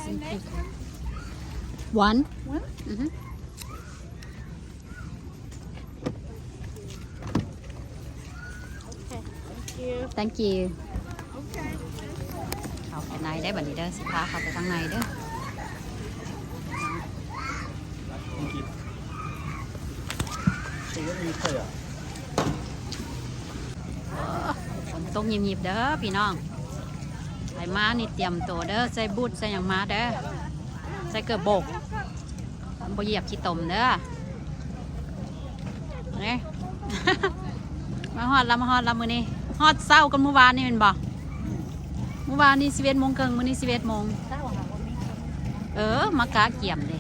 One? One? Mm-hmm. Okay, thank you. Thank you. ເຂົ້າໄປໃນເດີ ບັດນີ້ເດີ ຊິພາເຂົ້າໄປທາງໃນເດີ. ຝົນຕົກຍິບໆເດີພີ່ນ້ອງ, ໃຜມານີ້ຕຽມໂຕເດີ ໃສ່ບູດໃສ່ຫຍັງມາເດີ ໃສ່ເກີບໂບກ ບໍ່ຢຽບຂີ້ຕົມເດີ. ນີ້ ມາຮອດລະ ມາຮອດລະມື້ນີ້ ຮອດເຊົ້າກວ່າມື້ວານນີ້ແມ່ນບໍ່? ມື້ວານນີ້ສິບເອັດໂມງເຄິ່ງ ມື້ນີ້ສິບເອັດໂມງ. ເອີ ມາກະກຽມເດ້.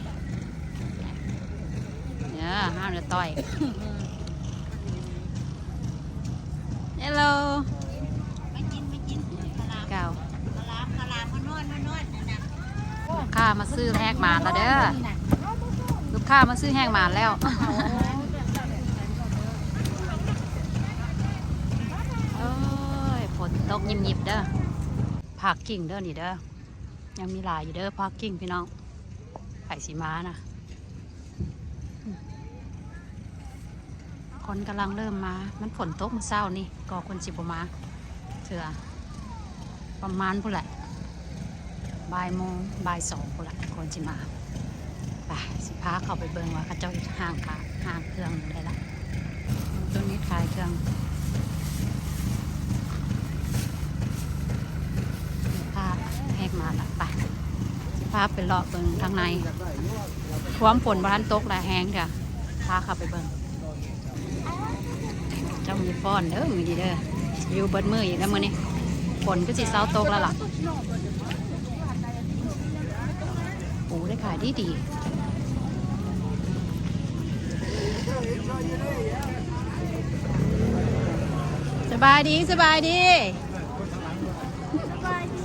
ເອີ ຫ້າມເດີຕ່ອຍ. Hello. ມາກິນ ມາກິນ ເກົ້າ ມາລາມ ມາລາມ ມານອນ ມານອນ ນັ້ນນະ. ລູກຄ້າມາຊື້ແຮກໝານລະເດີ. ລູກຄ້າມາຊື້ແຮກໝານແລ້ວ. ໂອ້ຍ ຝົນຕົກຍິບໆເດີ. ພາກກິ້ງເດີນີ້ເດີ. ຍັງມີຫຼາຍຢູ່ເດີ ພາກກິ້ງພີ່ນ້ອງ ໃຜຊິມານະ. ຄົນກຳລັງເລີ່ມມາ ມັນຝົນຕົກມື້ເຊົ້ານີ້ ກໍຄົນຊິບໍ່ມາເທື່ອ ປະມານພຸ້ນແຫຼະ ບ່າຍໂມງ ບ່າຍສອງພຸ້ນແຫຼະ ຄົນຊິມາ. ໄປ ຊິພາເຂົ້າໄປເບິ່ງວ່າເຂົາເຈົ້າເຮັດຫ້າງຂາຍ ຫ້າງເຄື່ອງແນວໃດລະ. ຕົວນີ້ຂາຍເຄື່ອງ ພາແຮກມາລະ ໄປ ພາໄປເລາະເບິ່ງທາງໃນ. ຄວາມຝົນບໍ່ທັນຕົກລະ ແຮງເທື່ອ ພາເຂົ້າໄປເບິ່ງ. ເຈົ້າມີຟ້ອນເດີມື້ນີ້ເດີ ຢູ່ເບິດມື້ອີກແລ້ວມື້ນີ້ ຝົນຄືຊິເຊົາຕົກແລ້ວລະ. ໂອ້ ໄດ້ຂາຍດີໆ. ສະບາຍດີ ສະບາຍດີ ສະບາຍດີ.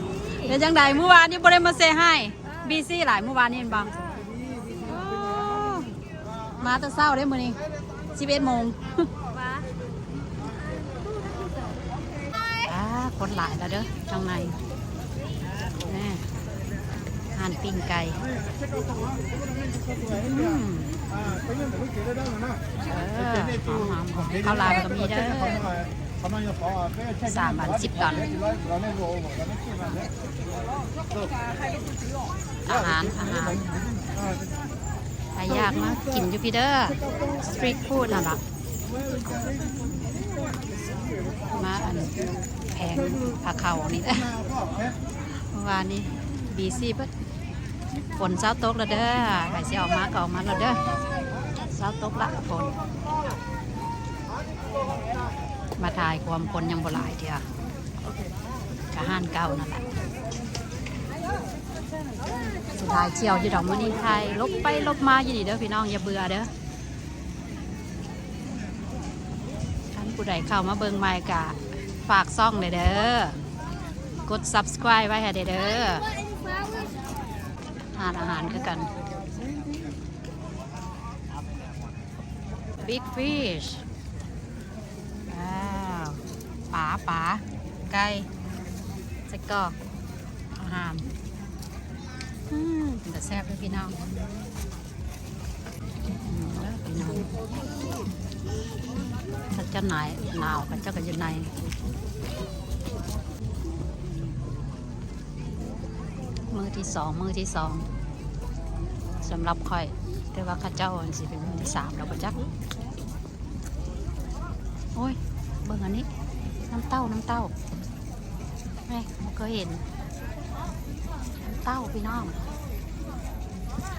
ເປັນຈັ່ງໃດ? ມື້ວານນີ້ບໍ່ໄດ້ມາເຊຮາຍ ບີຊີຫຼາຍມື້ວານນີ້ແມ່ນບໍ່? ໂອ້ ມາແຕ່ເຊົ້າເດ້ມື້ນີ້ ສິບເອັດໂມງ. ອ່າ ຄົນຫຼາຍແລ້ວເດີທາງໃນ ແນ່ ຮ້ານປີ້ງໄກ່. ອືມ ເອີ ຫອມໆ ເຂົ້າລາວກໍມີເດີ ສາມອັນສິບດອນ. ອາຫານ ອາຫານ ໃຜຢາກມາກິນຢູ່ພີ້ເດີ ສະຕຣີດຟູດຫັ້ນລະ. ມາອັນແຜງພາເຂົ້ານີ້ ເມື່ອວານນີ້ບີຊີເບິດ. ຝົນເຊົາຕົກແລ້ວເດີ ໃຜຊິອອກມາກໍອອກມາໂລດເດີ ເຊົາຕົກລະຝົນ. ມາຖ່າຍຄວາມຄົນຍັງບໍ່ຫຼາຍເທື່ອ ກະຮ້ານເກົ່ານັ້ນລະ. ຊິຖ່າຍທ່ຽວຢູ່ດອກມື້ນີ້ ຖ່າຍຫຼົບໄປຫຼົບມາຢູ່ນີ້ເດີພີ່ນ້ອງ ຢ່າເບື່ອເດີ. ຄັນຜູ້ໃດເຂົ້າມາເບິ່ງໃໝ່ກະຝາກຊ່ອງແດ່ເດີ ກົດ subscribe ໄວ້ໃຫ້ແດ່ເດີ. ຮ້ານອາຫານຄືກັນ Big Fish. ວ້າວ ປາ ປາ ໄກ່ ໄສ້ກອກ ອາຫານ. ອືມ ເປັນຕາແຊບເດີພີ່ນ້ອງ. ອືມ ເດີພີ່ນ້ອງ ເຂົາເຈົ້າໜາວ ເຂົາເຈົ້າກໍຢູ່ໃນ. ມື້ທີສອງ ມື້ທີສອງ ສຳລັບຂ້ອຍ ແຕ່ວ່າເຂົາເຈົ້າຊິເປັນມື້ທີສາມແລ້ວບໍ່ຈັກ. ໂອ້ຍ ເບິ່ງອັນນີ້ ນ້ຳເຕົ້າ ນ້ຳເຕົ້າ ແມ່ ບໍ່ເຄີຍເຫັນ ນ້ຳເຕົ້າພີ່ນ້ອງ.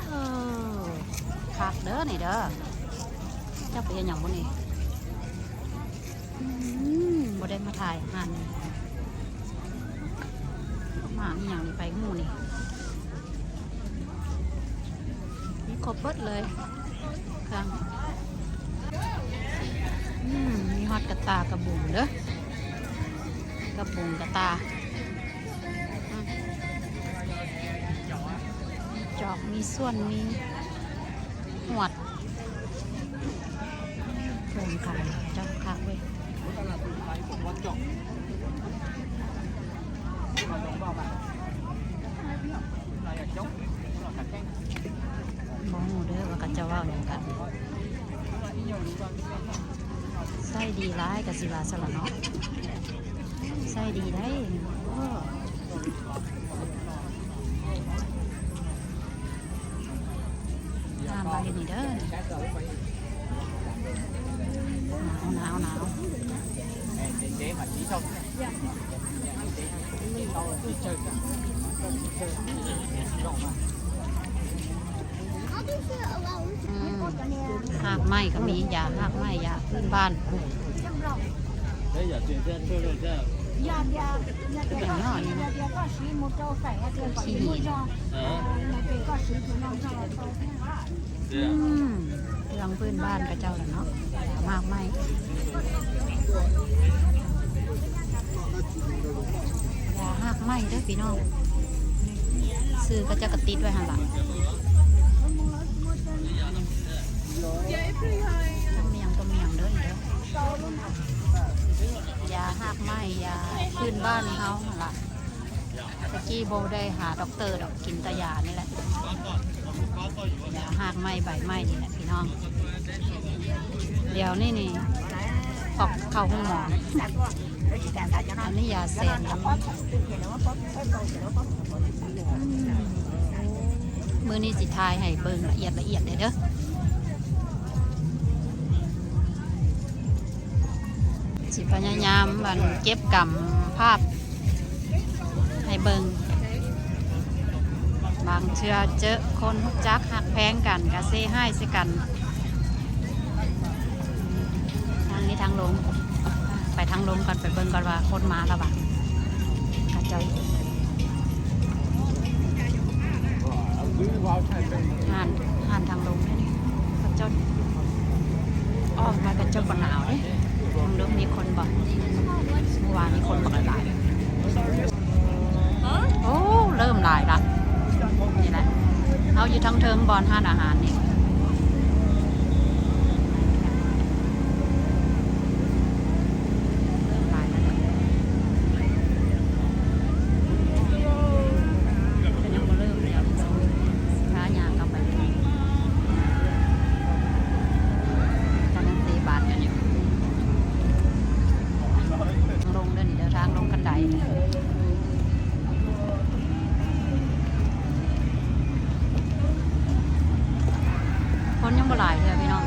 ເອີ ຄັກເດີນີ້ເດີ ຈັກໄປເຮັດຫຍັງບໍ່ນີ້. ອືມ ບໍ່ໄດ້ມາຖ່າຍຮ້ານນີ້ ມາອີ່ຫຍັງນີ້ ໄປຮູ້ນີ້ ມີຄົບເບິດເລີຍເຄື່ອງ. ອືມ ມີຮອດກະຕ່າກະບຸງເດີ ກະບຸງກະຕ່າ. ອືມ ມີຈອກ ມີສ່ວນ ມີຫວດ ເຄື່ອງຂາຍເຈົ້າຄັກເວີຍ. ດີຫຼາຍກະຊິວ່າຊັ້ນລະເນາະ ໃຊ້ດີໄດ໋. ໂອ້ ງາມຫຼາຍນີ້ເດີ ໜາວ ໜາວ ໜາວ. ອືມ ຮາກໄມ້ກໍມີ ຢາຮາກໄມ້ ຢາພື້ນບ້ານ. ຂີ້ຫີນ ອືມ ເຄື່ອງພື້ນບ້ານເຂົາເຈົ້າລະເນາະ ຮາກໄມ້ ຢາຮາກໄມ້ເດີພີ່ນ້ອງ ຊື່ເຂົາເຈົ້າກໍຕິດໄວ້ຫັ້ນລະ ທັງໝ້ຽງຕົວໝ້ຽງເດີນີ້ເດີ ຢາຮາກໄມ້ ຢາພື້ນບ້ານເຮົາຫັ້ນລະ. ແຕ່ກີ້ບໍ່ໄດ້ຫາດັອກເຕີດອກ ກິນແຕ່ຢານີ້ແຫຼະ ຢາຮາກໄມ້ໃບໄມ້ນີ້ແຫຼະພີ່ນ້ອງ. ດຽວນີ້ນີ້ອອກເຂົ້າໂຮງໝໍ ອັນນີ້ຢາແສນ ມື້ນີ້ຊິຖ່າຍໃຫ້ເບິ່ງລະອຽດລະອຽດເລີຍເດີ. ຊິພະຍາຍາມ ອັນ ເກັບກຳພາບໃຫ້ເບິ່ງ ບາງເທື່ອເຈີຄົນຮູ້ຈັກຮັກແພງກັນກະເຊຮ້າຍໃສ່ກັນ. ທາງນີ້ທາງລົງ ໄປທາງລົງກ່ອນ ໄປເບິ່ງກ່ອນວ່າຄົນມາລະຫວາ ເຂົາເຈົ້າ ຮ້ານ ຮ້ານທາງລົງເດ້ ເຂົາເຈົ້າ ອ້ອມມາ ເຂົາເຈົ້າບໍ່ໜາວເດ້. ເບິ່ງດູມີຄົນບໍ່ ເມື່ອວານນີ້ຄົນບັກຫຼາຍ. ໂອ້ ເລີ່ມຫຼາຍລະ ນີ້ແຫຼະ ເຮົາຢູ່ທາງເທິງບ່ອນຮ້ານອາຫານນີ້. ຍັງບໍ່ເລີ່ມ ດຽວຊິພາຍ່າງເຂົ້າໄປ ກຳລັງເຕະບາດກັນຢູ່ ລົງເດີນີ້ເດີ ທາງລົງຄັນໄດ. ຄົນຍັງບໍ່ຫຼາຍເທື່ອພີ່ນ້ອງ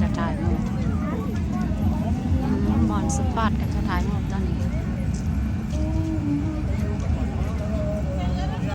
ຈະຖ່າຍໝູ່ ອືມ ບ່ອນສະປອດກະ